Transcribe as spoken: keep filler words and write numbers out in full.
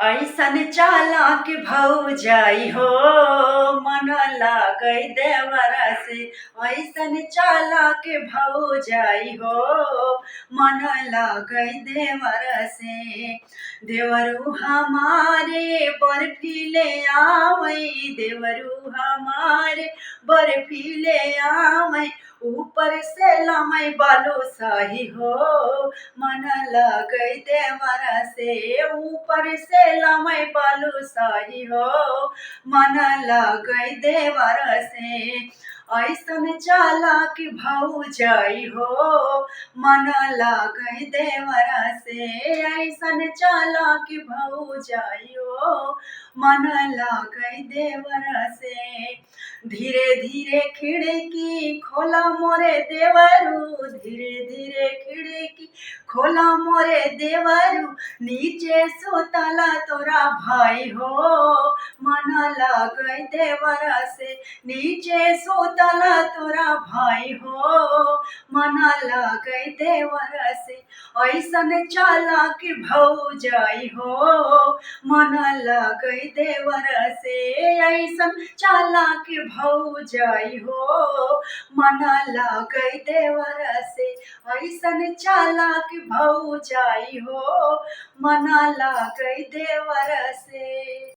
ऐसन चालाक भौजाई हो, मन लागै देवर से। ऐसन चालाक भौजाई हो, मन लागै देवर से। देवरू हमारे बर्फी ले आवै, देवरू हमारे बर्फी ले आवै, ऊपर से लामै बालूशाही हो, मन लागै देवर से। ऊपर से लामै बालूशाही हो, मन लागै देवर से। ऐसन चालाक भौजाई हो, मन लागै देवर से। ऐसन चालाक भौजाई हो, मन लागै देवर से। धीरे धीरे खिड़की खोला मोरे देवरू, धीरे धीरे खिड़की खोला मोरे देवरू, नीचे सुतला तोरा भाई हो, मन लागै देवर से। नीचे सुतला तोरा भाई हो, मन लागै देवर से। ऐसन चालाक भौजाई हो, मन लागै देवर से। ऐसन चालाक भौजाई हो, मन लागै देवर से। ऐसन चालाक भौजाई हो, मन लागै देवर से।